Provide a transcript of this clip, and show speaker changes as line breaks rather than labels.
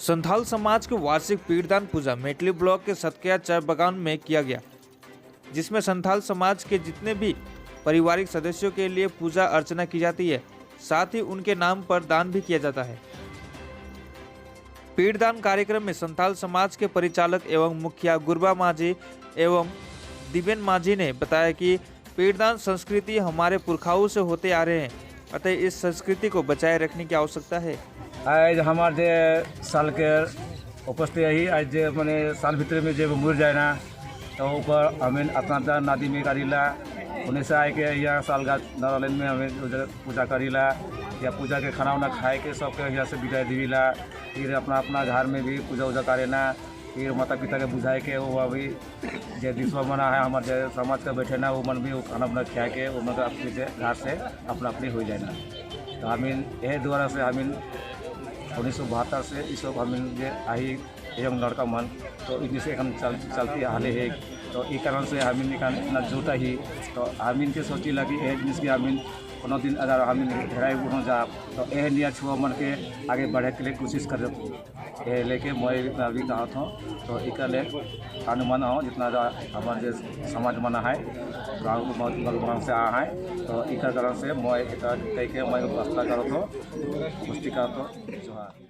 संथाल समाज के वार्षिक पीड़दान पूजा मेटली ब्लॉक के सतकिया चाय बागान में किया गया, जिसमें संथाल समाज के जितने भी पारिवारिक सदस्यों के लिए पूजा अर्चना की जाती है, साथ ही उनके नाम पर दान भी किया जाता है। पीड़दान कार्यक्रम में संथाल समाज के परिचालक एवं मुखिया गुरबा माझी एवं दिवेन माझी ने बताया कि पीड़दान संस्कृति हमारे पुरखाओं से होते आ रहे हैं, अतः इस संस्कृति को बचाए रखने की आवश्यकता है।
आज हमार जे साल के उपस्थित यही आज जे माने साल भीतर में जे मर जाए ना, तो ऊपर हमें अपना नदी में करीला। उन्हें से आए के यहाँ साल गाछ नारायण में हमें उधर पूजा करीला या पूजा के खाना उना खाए के सबके यहाँ से विदाई दिला। फिर अपना अपना घर में भी पूजा उजा करेना। फिर माता पिता के बुझाए के वो अभी जे विश्व मना है, हमारे जे समाज के बैठे ना, वो मन भी वो खाना उना खिया के वो मन अपने से घर से अपना अपनी हो जाए ना। तो हमें यह द्वारा से हमें 1972 से ये सब हमें जे आई एवं लड़का मन तो इन्हीं से हम चलती हाले है। तो ई कारण से हमें निकान इतना जोता ही तो हमीन के सोची लगी यह जिस की हमीन कोनो दिन अगर हमीन हेराई उठो जा तो यह निया छुआ मन के आगे बढ़े के लिए कोशिश कर ये लेके मैं अभी कहा था। तो एक ले अनुमान हो जितना हमारे जे समाज मना है गाँव गाँव से आ है, तो एक कारण से मैं एक कह के मैं व्यवस्था करत हो पुष्टि करत हो। जोहार।